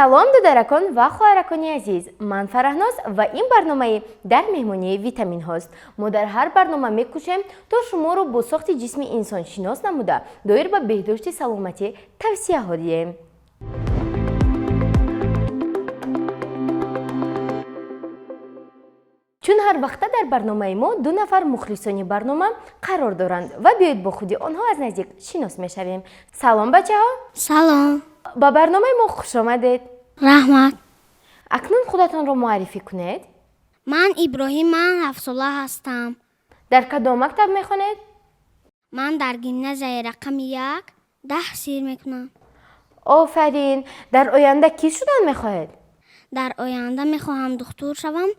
Салом, додаракон ва хоҳаракони азиз! Ман Фараҳноз ва ин барномаи «Дар меҳмонии витаминҳост». Мо дар ҳар барнома мекӯшем, то шуморо бо сохти ҷисми инсон шинос намуда, доир ба беҳдошти саломатӣ тавсияҳо диҳем. Чун ҳар вақта, дар барномаи мо ду нафар мухлисони барнома қарор доранд ва биёед, бо худи онҳо аз наздик шинос мешавем. Салом, бачаҳо! Салом. Ба барномаи мо хуш омадед! Раҳмат. Акнун худатонро муаррифӣ кунед. Ман Иброҳим, ман 7-сола ҳастам. Дар кадом мактаб мехонед? Ман дар гимназияи рақами 1 таҳсил мекунам. Офарин! Дар оянда кӣ шудан мехоҳед? Дар оянда мехоҳам духтур шавам,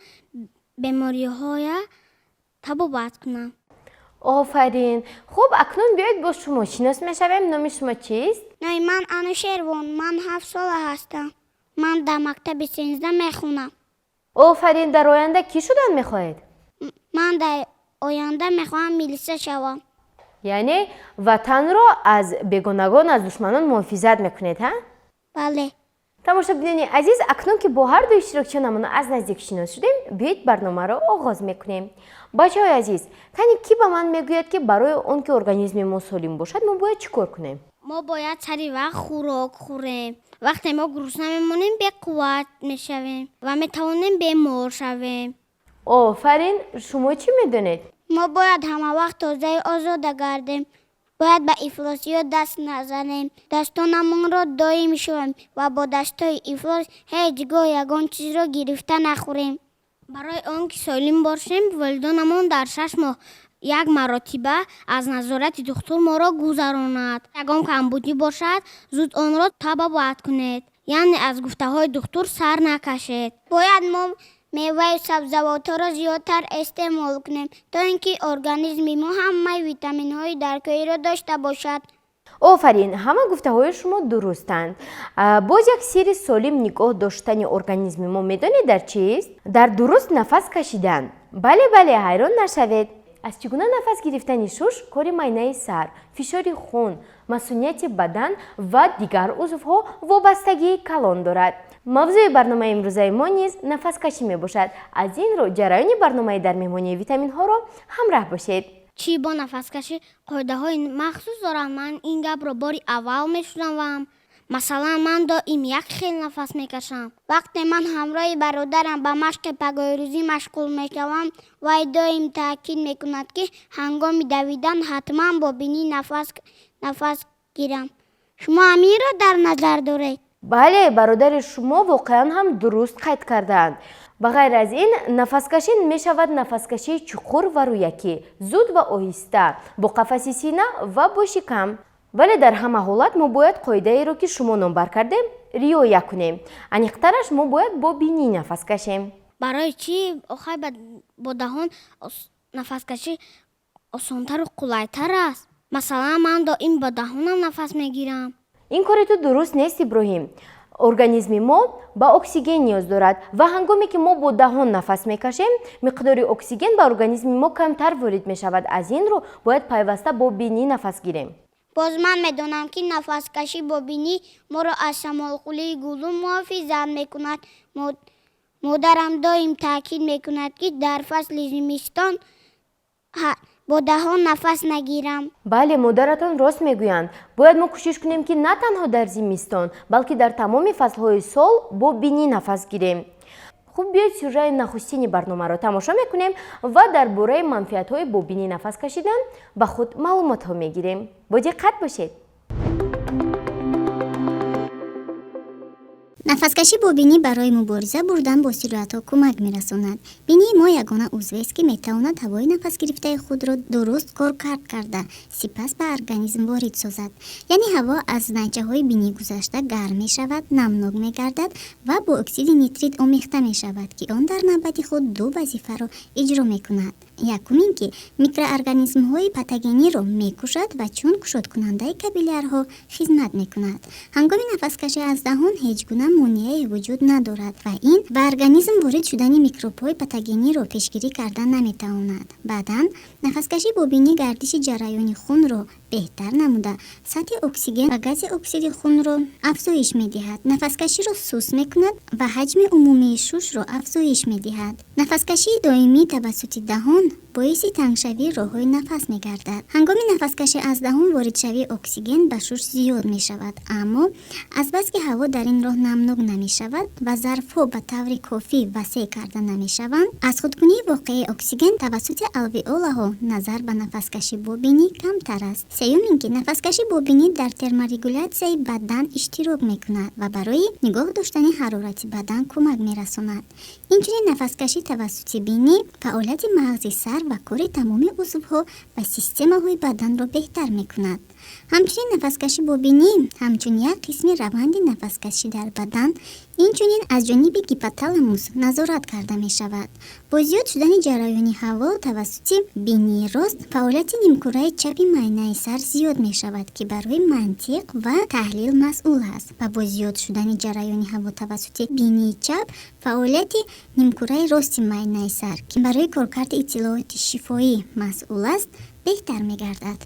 бемориҳоя табобат кунам. Офарин! Хуб, акнун биёед, бо шумо шинос мешавем. Номи шумо чист? Номи ман Анушервон, ман 7-сола ҳастам. Ман дар мактаби 13 мехонам. Офарин! Дар оянда кӣ шудан мехоҳед? Ман дар оянда мехоҳам милиса шавам. Яъне ватанро аз бегонагон, аз душманон муҳофизат мекунед, ҳа? Бале. Тамошобинони азиз, акнун ки бо ҳар ду иштирокчиёнамон аз наздик шинос шудем, биёед, барномаро оғоз мекунем. Бачаҳои азиз, кани, кӣ ба ман мегӯяд, ки барои он ки организми мо солим бошад, мо бояд чӣ кор кунем? Мо бояд сари вақт хӯрок хӯрем. Вақте мо гурусна мемонем, беқувват мешавем ва метавонем бемор шавем. Офарин! Шумо чӣ медонед? Мо бояд ҳамавақт тозаю озода гардем, бояд ба ифлосиёт даст назанем, дастонамонро доим шӯем ва бо дастои ифлос ҳеҷ гоҳ ягон чизро гирифта нахӯрем. Барои он ки солим бошем, волидонамон дар 6 моҳ як маротиба аз назорати духтур моро гузаронад. Ягон камбудӣ бошад, зуд онро табобат кунед, яъне аз гуфтаҳои духтур сар накашед. Бояд мо меваю сабзавотҳоро зиёдтар истеъмол кунем, то ин ки организми мо ҳамаи витаминҳои даркориро дошта бошад. Офарин, ҳама гуфтаҳои шумо дурустанд. Боз як сирри солим нигоҳ доштани организми мо медонед дар чист? Дар дуруст нафас кашидан. Бале, бале, ҳайрон нашавед. Аз чӣ гуна нафас гирифтани шуш, кори майнаи сар, фишори хун, масунияти бадан ва дигар узвҳо вобастагии калон дорад. Мавзӯи барномаи имрӯзаи мо низ нафаскашӣ мебошад. Аз ин рӯ ҷараёни барномаи «Дар меҳмонии витаминҳоро» ҳамраҳ бошед. Чӣ, бо нафаскашӣ қоидаҳои махсус дорад? Ман ин гапро бори аввал мешунавам. Масалан, ман доим як хел нафас мекашам. Вақте ман ҳамроҳи бародарам ба машқи пагоҳирӯзӣ машғул мешавам, вай доим таъкид мекунад, ки ҳангоми давидан ҳатман бо бинӣ нафас гирам. Шумо ҳаминро дар назар доред? Бале, бародари шумо воқеан ҳам дуруст қайд кардаанд. Ба ғайр аз ин, нафаскашӣ мешавад нафаскашии чуқур ва рӯякӣ, зуд ва оҳиста, бо қафаси сина ва бо шикам. Вале дар ҳама ҳолат мо бояд қоидаеро, ки шумо номбар кардем, риоя кунем. Аниқтараш, мо бояд бо бинӣ нафас кашем. Барои чӣ охай бо даҳон нафаскашӣ осонтару қулайтар аст? Масалан, ман доим бо даҳонам нафас мегирам. Ин кори ту дуруст нест, Иброҳим. Организми мо ба оксиген ниёз дорад ва ҳангоме ки мо бо даҳон нафас мекашем, миқдори оксиген ба организми мо камтар ворид мешавад. Аз ин рӯ бояд пайваста бо бинӣ нафас гирем. Боз ман медонам, ки нафаскашӣ бо бинӣ моро аз шамолхӯлии гулӯ муҳофизат мекунад. Модарам доим таъкид мекунад, ки дар фасли зимистон бо даҳон нафас нагирам. Бале, модаратон рост мегӯянд. Бояд мо кӯшиш кунем, ки на танҳо дар зимистон, балки дар тамоми фаслҳои сол бо бинӣ нафас гирем. Хуб, биёед, сюжаи нахустини барномаро тамошо мекунем ва дар бораи манфиатҳои бо бинӣ нафас кашидан ба худ маълумотҳо мегирем. Бо диққат бошед. Нафаскашӣ бо бинӣ барои мубориза бурдан бо сироятҳо кӯмак мерасонад. Бинии мо ягона узвест, ки метавонад ҳавои нафасгирифтаи худро дуруст коркард карда, сипас ба организм ворид созад. Яъне ҳаво аз найчаҳои бинӣ гузашта, гарм мешавад, намнок мегардад ва бо оксиди нитрит омехта мешавад, ки он дар навбати худ ду вазифаро иҷро мекунад. Якум ин ки микроорганизмҳои патогениро мекушад ва чун кушодкунандаи капиллярҳо хизмат мекунад. Ҳангоми нафаскашӣ аз даҳон ҳеҷ гуна монеае вуҷуд надорад ва ин ба организм ворид шудани микробҳои патогениро пешгирӣ карда наметавонад. Баъдан нафаскашӣ бо бинӣ гардиши ҷараёни хунро беҳтар намуда, сатҳи оксиген ва гази оксиди хунро афзоиш медиҳад, нафаскаширо суст мекунад ва ҳаҷми умумии шушро афзоиш медиҳад. Нафаскашии доимӣ тавассути даҳон боиси тангшавии роҳҳои нафас мегардад. Ҳангоми нафаскашӣ аз даҳон воридшавии оксиген ба шуш зиёд мешавад, аммо азбаски ҳаво дар ин роҳ намнок намешавад ва зарфҳо ба таври кофӣ васеъ карда намешаванд, аз худкунии воқеии оксиген тавассути алвеолаҳо назар ба нафаскашӣ бо бинӣ камтар аст. Сеюм ин ки нафаскашӣ бо бинӣ дар терморегулятсияи бадан иштирок мекунад ва барои нигоҳ доштани ҳарорати бадан кӯмак мерасонад. Инчунин нафаскашӣ тавассути бинӣ фаъолияти мағзи сар ва кори тамоми узвҳо ва системаҳои баданро беҳтар мекунад. Ҳамчунин нафаскашӣ бо бинӣ ҳамчун як қисми раванди нафаскашӣ дар бадан, инчунин аз ҷониби гипоталамус назорат карда мешавад. Бо зиёд шудани ҷараёни ҳаво тавассути бинии рост фаъолияти нимкураи чапи майнаи сар зиёд мешавад, ки барои мантиқ ва таҳлил масъул аст, ва бо зиёд шудани ҷараёни ҳаво тавассути бинии чап фаъолияти нимкураи рости майнаи сар, ки барои коркарди иттилооти шифоӣ масъул аст, беҳтар мегардад.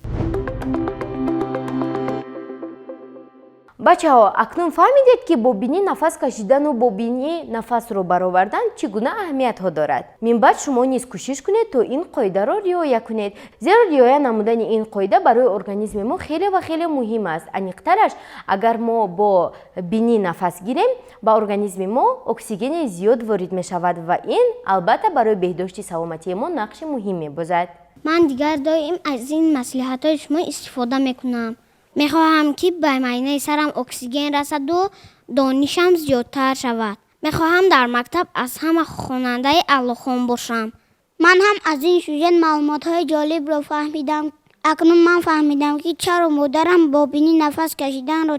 Бачаҳо, акнун фаҳмидед, ки бо бинӣ нафас кашидану бо бинӣ нафасро баровардан чӣ гуна аҳамиятҳо дорад. Минбаъд шумо низ кӯшиш кунед, то ин қоидаро риоя кунед, зеро риоя намудани ин қоида барои организми мо хеле ва хеле муҳим аст. Аниқтараш, агар мо бо бинӣ нафас гирем, ба организми мо оксигени зиёд ворид мешавад ва ин албатта барои беҳдошти саломатии мо нақши муҳим мебозад. Ман дигар доим аз ин маслиҳатҳои шумо истифода мекунам. Мехоҳам, ки ба майнаи сарам оксиген расаду донишам зиёдтар шавад. Мехоҳам дар мактаб аз ҳама хонандаи аълохон бошам. Ман ҳам аз ин сюжет маълумотҳои ҷолибро фаҳмидам. Акнун ман фаҳмидам, ки чаро модарам бо бинӣ нафас кашиданро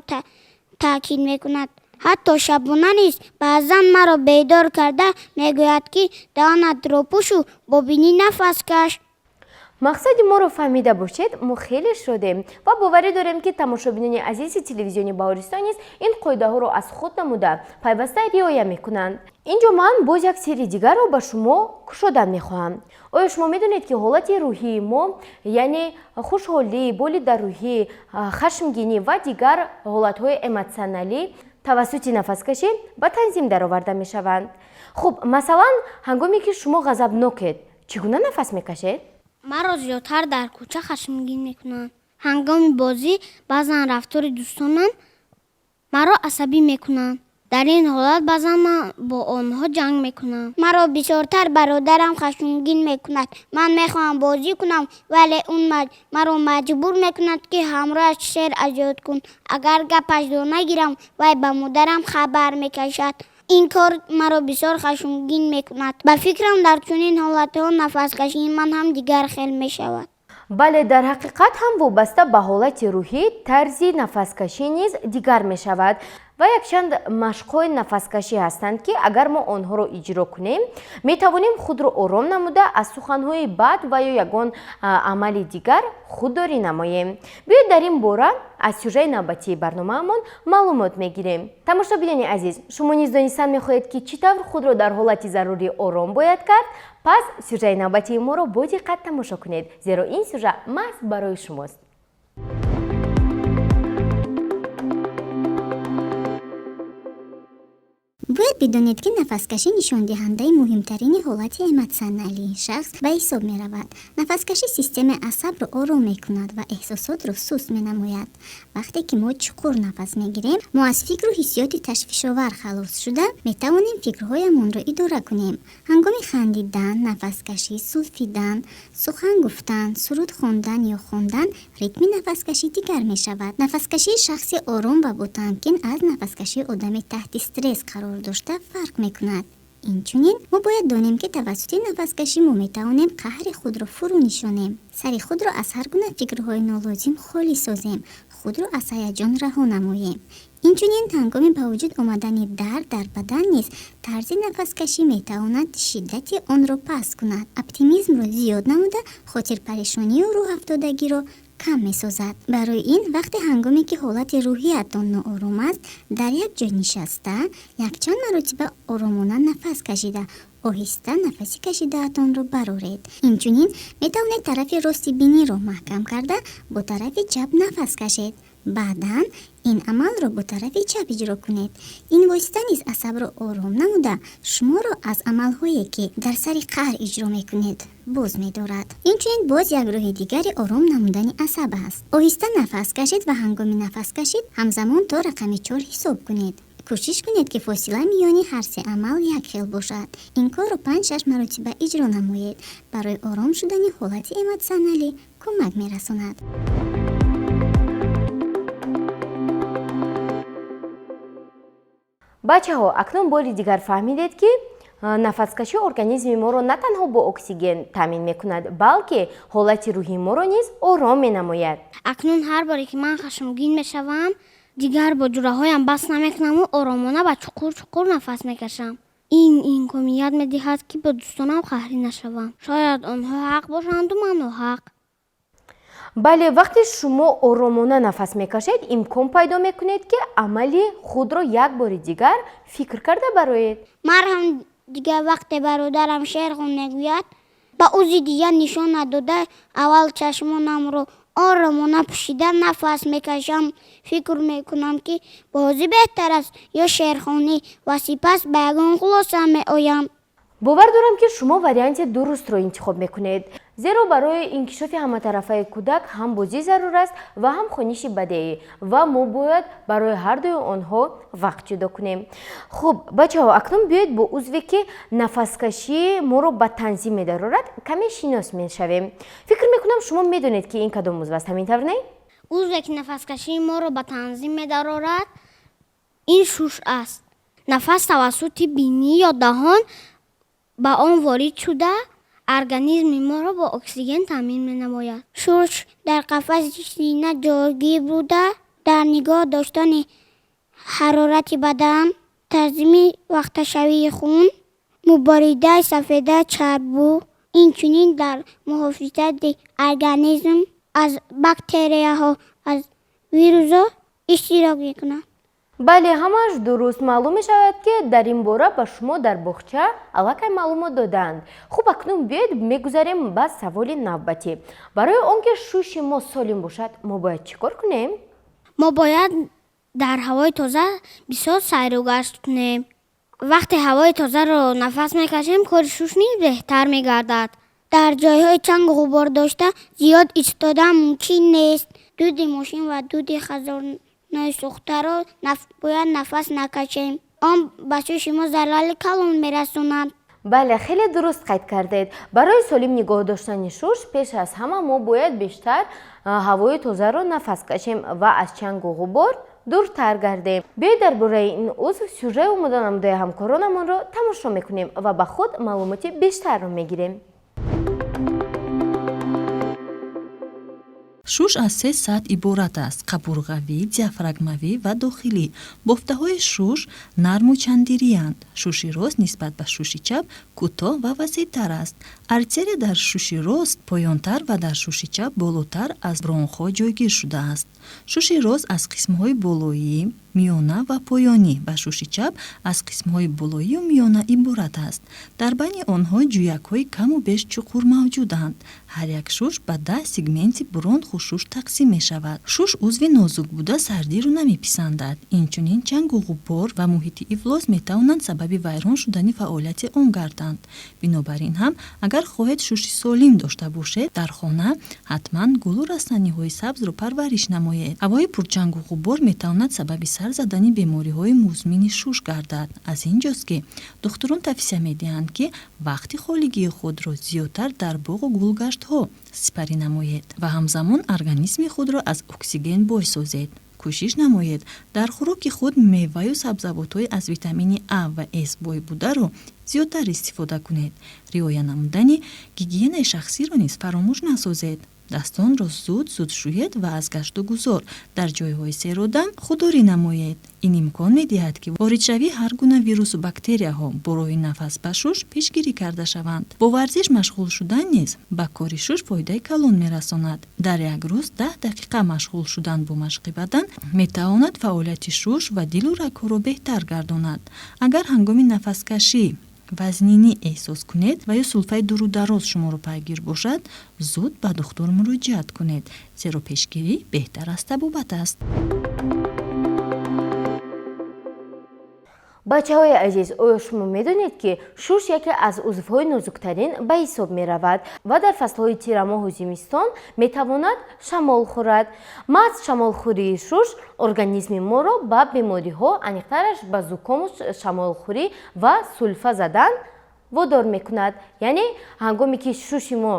таъкид мекунад. Ҳатто шабона низ баъзан маро бедор карда мегӯяд, ки даҳонатро пӯшу бо бинӣ нафас каш. Мақсади моро фаҳмида бошед, мо хеле шодем ва боварӣ дорем, ки тамошобинони азизи телевизиони Баҳористон низ ин қоидаҳоро аз худ намуда, пайваста риоя мекунанд. Инҷо ман боз як сирри дигарро ба шумо кушодан мехоҳам. Оё шумо медонед, ки ҳолати рӯҳии мо, яъне хушҳолӣ, болидарӯҳӣ, хашмгинӣ ва дигар ҳолатҳои эмотсионалӣ тавассути нафаскашӣ ба танзим дароварда мешаванд? Хуб, масалан, ҳангоме ки шумо ғазабнокед, чӣ гуна нафас мекашед? Маро зиёдтар дар кӯча хашмгин мекунанд. Ҳангоми бозӣ баъзан рафтори дӯстонам маро асабӣ мекунанд. Дар ин ҳолат баъзан ман бо онҳо ҷанг мекунам. Маро бисёртар бародарам хашмгин мекунад. Ман мехоҳам бозӣ кунам, вале ӯ маро маҷбур мекунад, ки ҳамроҳаш шеър аз ёд кун. Агар гапашро нагирам, вай ба модарам хабар мекашад. Ин кор маро бисёр хашмгин мекунад. Ба фикрам, дар чунин ҳолатҳо нафаскашии ман ҳам дигар хел мешавад. Бале, дар ҳақиқат ҳам вобаста ба ҳолати рӯҳӣ тарзи нафаскашӣ низ дигар мешавад ва якчанд машқҳои нафаскашӣ ҳастанд, ки агар мо онҳоро иҷро кунем, метавонем худро ором намуда, аз суханҳои бад ва ё ягон амали дигар худдорӣ намоем. Биёед, дар ин бора аз сюжаи навбатии барномаамон маълумот мегирем. Тамошобинони азиз, шумо низ донистан мехоҳед, ки чӣ тавр худро дар ҳолати зарурӣ ором бояд кард? Пас сюжаи навбатии моро бо диққат тамошо кунед, зеро ин сюжа маҳз барои шумост. Бояд бидонед, ки нафаскашӣ нишондиҳандаи муҳимтарини ҳолати эмотсионалии шахс ба ҳисоб меравад. Нафаскашӣ системаи асабро ором мекунад ва эҳсосотро суст менамояд. Вақте ки мо чуқур нафас мегирем, мо аз фикру ҳиссиёти ташвишовар халос шуда, метавонем фикрҳоямонро идора кунем. Ҳангоми хандидан, нафаскашӣ, сулфидан, сухан гуфтан, суруд хондан ё хондан ритми нафаскашӣ дигар мешавад. Нафаскашии шахси ором ва ботамкин аз нафаскашии одами таҳти стресс қарор дошта фарқ мекунад. Инчунин мо бояд донем, ки тавассути нафаскашӣ мо метавонем қаҳри худро фурӯ нишонем, сари худро аз ҳар гуна фикрҳои нолозим холӣ созем, худро аз ҳаяҷон раҳо намоем. Инчунин ҳангоми ба вуҷуд омадани дард дар бадан низ тарзи нафаскашӣ метавонад шиддати онро паст кунад, оптимизмро зиёд намуда, хотирпарешонию рӯҳафтодагиро кам месозад. Барои ин вақте ҳангоме ки ҳолати рӯҳиятон ноором аст, дар як ҷой нишаста, якчанд маротиба оромона нафас кашида, оҳиста нафаси кашидаатонро бароред. Инчунин метавонед тарафи рости биниро маҳкам карда, бо тарафи чап нафас кашед. Баъдан ин амалро бо тарафи чап иҷро кунед. Ин восита низ асабро ором намуда, шуморо аз амалҳое, ки дар сари қаҳр иҷро мекунед, боз медорад. Инчунин боз як роҳи дигари ором намудани асаб аст: оҳиста нафас кашед ва ҳангоми нафас кашид ҳамзамон то рақами чор ҳисоб кунед. Кӯшиш кунед, ки фосила миёни ҳар се амал якхел бошад. Ин корро 5-6 маротиба иҷро намоед. Барои ором шудани ҳолати эмотсионалӣ кӯмак мерасонад. Бачаҳо, акнун бори дигар фаҳмидед, ки нафаскашӣ организми моро на танҳо бо оксиген таъмин мекунад, балки ҳолати рӯҳии моро низ ором менамояд. Акнун ҳар боре ки ман хашмгин мешавам, дигар бо ҷураҳоям бас намекунаму оромона ва чуқур чуқур нафас мекашам. Ин имконият медиҳад, ки бо дӯстонам қаҳрӣ нашавам. Шояд онҳо ҳақ бошанду ман ноҳақ. Бале, вақте шумо оромона нафас мекашед, имкон пайдо мекунед, ки амали худро як бори дигар фикр карда бароед. Ман ҳам дигар вақте бародарам шеърхон мегӯяд, ба ӯ зиддият нишон надода, аввал чашмонамро оромона пӯшида нафас мекашам, фикр мекунам, ки бозӣ беҳтар аст ё шеърхонӣ, ва сипас ба ягон хулоса меоям. Бовар дорам, ки шумо варианти дурустро интихоб мекунед, зеро барои инкишофи ҳаматарафаи кӯдак ҳам бозӣ зарур аст ва ҳам хониши бадеӣ, ва мо бояд барои ҳардуи онҳо вақт ҷудо кунем. Хуб, бачаҳо, акнун биёед бо узве, ки нафаскашии моро ба танзим медарорад, каме шинос мешавем. Фикр мекунам, шумо медонед, ки ин кадом узв аст, ҳамин тавр, не? Узве, ки нафаскашии моро ба танзим медарорад, ин шуш аст. Нафас тавассути бинӣ ё даҳон ба он ворид шуда, организми моро бо оксиген таъмин менамояд. Шуш дар қафаси сина ҷойгир буда, дар нигоҳ доштани ҳарорати бадан, танзими лахташавии хун, муборизаи сафедаи чарбу, инчунин дар муҳофизати организм аз бактерияҳо, аз вирусҳо иштирок мекунад. Бале, ҳамааш дуруст. Маълум мешавад, ки дар ин бора ба шумо дар боғча аллакай маълумот додаанд. Хуб, акнун биёед мегузарем ба саволи навбатӣ. Барои он ки шуши мо солим бошад, мо бояд чӣ кор кунем? Мо бояд дар ҳавои тоза бисёр сайру гашт кунем. Вақте ҳавои тозаро нафас мекашем, кори шуш низ беҳтар мегардад. Дар ҷойҳои чангу ғубор дошта зиёд истодан мумкин нест. Дуди мошин ва дуди хазонаи сӯхтаро бояд нафас накашем. Он ба шуши мо зарари калон мерасонад. Бале, хеле дуруст қайд кардед. Барои солим нигоҳ доштани шуш пеш аз ҳама мо бояд бештар ҳавои тозаро нафас кашем ва аз чангу ғубор дуртар гардем. Биёед, дар бораи ин узв сюжет омода намудаи ҳамкоронамонро тамошо мекунем ва ба худ маълумоти бештарро мегирем. Шуш аз се сатҳ иборат аст: қабурғавӣ, диафрагмавӣ ва дохилӣ. Бофтаҳои шуш нарму чандириянд. Шуши рост нисбат ба шуши чап кӯтоҳ ва васеътар аст. Артерия дар шуши рост поёнтар ва дар шуши чап болотар аз бронхҳо ҷойгир шудааст. Шуши рост аз қисмҳои болоӣ, миёна ва поёнӣ ва шуши чап аз қисмҳои болоию миёна иборат аст. Дар байни онҳо ҷӯякҳои каму беш чуқур мавҷуданд. Ҳар як шуш ба 10 сегменти бронху шуш тақсим мешавад. Шуш узви нозук буда, сардиро намеписандад. Инчунин чангу ғубор ва муҳити ифлос метавонанд сабаби вайрон шудани фаъолияти он гарданд. Бинобар ин ҳам, агар хоҳед шуши солим дошта бошед, дар хона ҳатман гулу растаниҳои сабзро парвариш намоед. Ҳавои пурчангу ғубор метавонад сабаби сар задани бемориҳои музмини шуш гардад. Аз ин ҷост, ки духтурон тавсия медиҳанд, ки вақти холигии худро зиёдтар дар боғу гулгаштҳо сипарӣ намоед ва ҳамзамон организми худро аз оксиген бой созед. Кӯшиш намоед дар хӯроки худ меваю сабзавотҳои аз витамини А ва С бой бударо зиёдтар истифода кунед. Риоя намудани гигиенаи шахсиро низ фаромӯш насозед. Дастонро зуд зуд шӯед ва аз гашту гузор дар ҷойҳои серодам худдорӣ намоед. Ин имкон медиҳад, ки воридшавии ҳар гуна вирусу бактерияҳо бо роҳи нафас ба шуш пешгирӣ карда шаванд. Бо варзиш машғул шудан низ ба кори шуш фоидаи калон мерасонад. Дар як рӯз 10 дақиқа машғул шудан бо машқи бадан метавонад фаъолияти шуш ва дилу рагҳоро беҳтар гардонад. Агар ҳангоми нафаскашӣ вазнинӣ эҳсос кунед ва ё сулфаи дуру дароз шуморо пайгир бошад, зуд ба духтур муроҷиат кунед, зеро пешгирӣ беҳтар аз табобат аст. Бачаҳои азиз, оё шумо медонед, ки шуш яке аз узвҳои нозуктарин ба ҳисоб меравад ва дар фаслҳои тирамоҳу зимистон метавонад шамол хӯрад? Маҳз шамолхӯрии шуш организми моро ба бемориҳо, аниқтараш ба зукому шамолхӯрӣ ва сулфа задан водор мекунад. Яъне ҳангоме ки шуши мо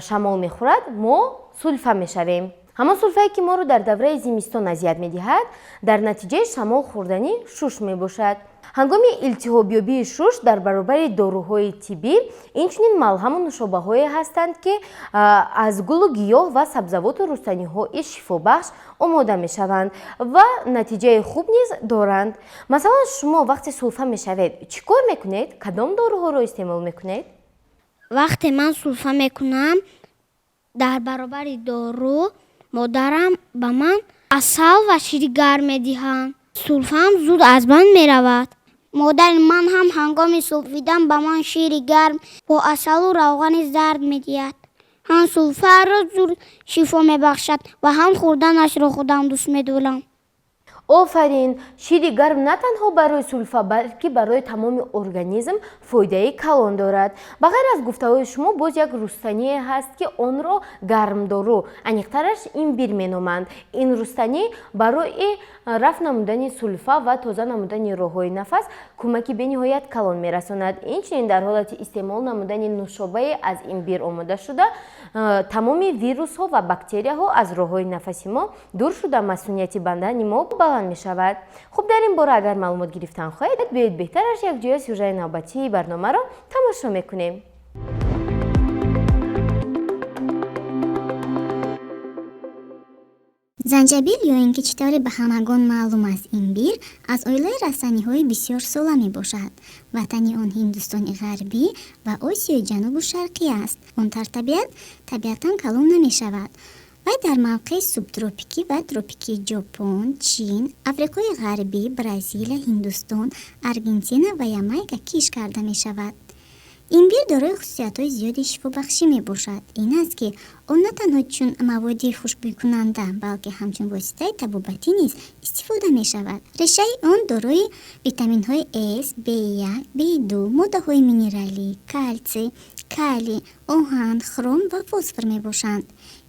шамол мехӯрад, мо сулфа мешавем. Ҳамон сулфае, ки моро дар давраи зимистон азият медиҳад, дар натиҷаи шамол хӯрдани шуш мебошад. Ҳангоми илтиҳобёбии шуш дар баробари доруҳои тиббӣ инчунин малҳаму нушобаҳое ҳастанд, ки аз гулу гиёҳ ва сабзавоту рустаниҳои шифобахш омода мешаванд ва натиҷаи хуб низ доранд. Масалан, шумо вақте сулфа мешавед, чӣ кор мекунед? Кадом доруҳоро истеъмол мекунед? Вақте ман сулфа мекунам, дар баробари дору модарам ба ман асал ва шири гарм медиҳанд. Сулфаам зуд аз банд меравад. Модари ман ҳам ҳангоми сулфидан ба ман шири гарм бо асалу равғани зард медиҳад. Ҳам сулфаро зуд шифо мебахшад ва ҳам хӯрданашро худам дӯст медорам. Офарин! Шири гарм на танҳо барои сулфа, балки барои тамоми организм фоидаи калон дорад. Ба ғайр аз гуфтаҳои шумо, боз як рустание ҳаст, ки онро гармдору, аниқтараш имбир меноманд. Ин рустанӣ барои рафъ намудани сулфа ва тоза намудани роҳҳои нафас кӯмаки бениҳоят калон мерасонад. Инчунин дар ҳолати истеъмол намудани нушобае аз имбир омода шуда, тамоми вирусҳо ва бактерияҳо аз роҳҳои нафаси мо дур шуда, масунияти бадани мо баланд мешавад. Хуб, дар ин бора агар маълумот гирифтан хоҳед, биёед беҳтараш якҷоя сюжаи навбатии барномаро тамошо мекунем. Занҷабил ё ин ки чӣ тавре ба ҳамагон маълум аст, имбир, аз оилаи растаниҳои бисёрсола мебошад. Ватани он Ҳиндустони Ғарбӣ ва Осиёи Ҷанубу Шарқӣ аст. Он дар табиат табиатан калон намешавад. Вай дар мавқеи субтропикӣ ва тропикии Ҷопон, Чин, Африқои Ғарбӣ, Бразилия, Ҳиндустон, Аргентина ва Ямайка кишт карда мешавад. Имбир дорои хусусиятҳои зиёди шифобахшӣ мебошад. Ин аст, ки он на танҳо чун маводи хушбӯйкунанда, балки ҳамчун воситаи табобатӣ низ истифода мешавад. Решаи он дорои витаминҳои С, В1, В2, моддаҳои минералӣ, калсий, калий, оҳан, хром ва фосфор мебошанд.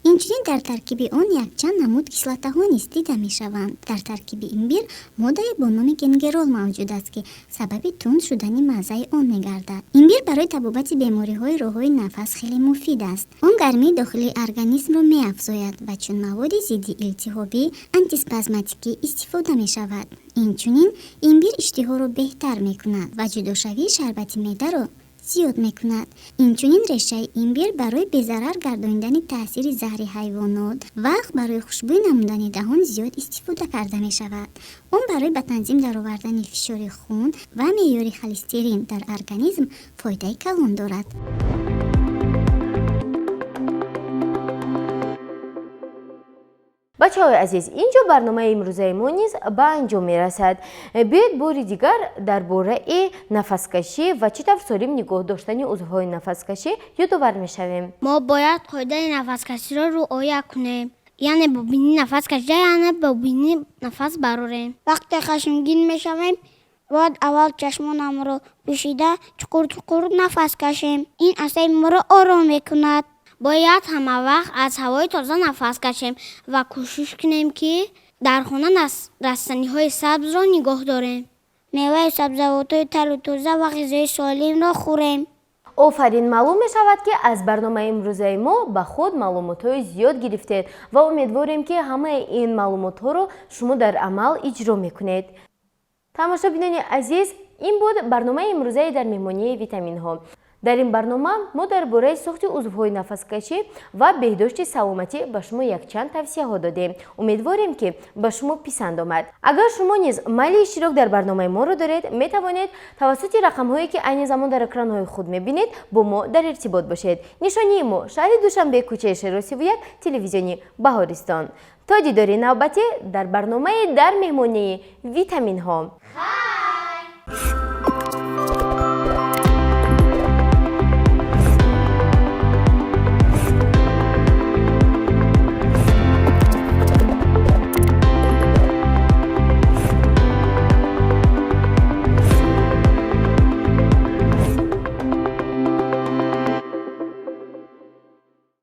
Инчунин дар таркиби он якчанд намуд кислотаҳо низ дида мешаванд. Дар таркиби имбир моддае бо номи гингерол мавҷуд аст, ки сабаби тунд шудани маззаи он мегардад. Имбир барои табобати бемориҳои роҳҳои нафас хеле муфид аст. Он гармии дохилии организмро меафзояд ва чун маводи зидди илтиҳобӣ, антиспазматикӣ истифода мешавад. Инчунин имбир иштиҳоро беҳтар мекунад ва ҷудошавии шарбати меъдаро зиёд мекунад. Инчунин решаи имбир барои безарар гардонидани таъсири заҳри ҳайвонот ва барои хушбӯй намудани даҳон зиёд истифода карда мешавад. Он барои ба танзим даровардани фишори хун ва меъёри холестерин дар организм фоидаи калон дорад. Бачаҳои азиз, ин ҷо барномаи имрӯзаи мо низ ба анҷом мерасад. Биёед, бори дигар дар бораи нафаскашӣ ва чӣ тавр солим нигоҳ доштани узвҳои нафаскашӣ ёдовар мешавем. Мо бояд қоидаи нафаскаширо риоя кунем, яъне бо бинӣ нафас кашида, яъне бо бинӣ нафас барорем. Вақте хашмгин мешавем, бояд аввал чашмонамро пӯшида, чуқур чуқур нафас кашем. Ин асаби моро ором мекунад. Бояд ҳамавақт аз ҳавои тоза нафас кашем ва кӯшиш кунем, ки дар хона растаниҳои сабзро нигоҳ дорем. Меваю сабзавотҳои тару тоза ва ғизои солимро хӯрем. Офарин! Маълум мешавад, ки аз барномаи имрӯзаи мо ба худ маълумотҳои зиёд гирифтед ва умедворем, ки ҳамаи ин маълумотҳоро шумо дар амал иҷро мекунед. Тамошобинони азиз, ин буд барномаи имрӯзаи «Дар меҳмонии витаминҳо». Дар ин барнома мо дар бораи сохти узвҳои нафаскашӣ ва беҳдошти саломатӣ ба шумо якчанд тавсияҳо додем. Умедворем, ки ба шумо писанд омад. Агар шумо низ майли иштирок дар барномаи моро доред, метавонед тавассути рақамҳое, ки айни замон дар экранҳои худ мебинед, бо мо дар иртибот бошед. Нишонии мо: шаҳри Душанбе, кӯчаи Шерро 31, телевизиони Баҳористон. То дидори навбатӣ дар барномаи «Дар меҳмонии витаминҳо».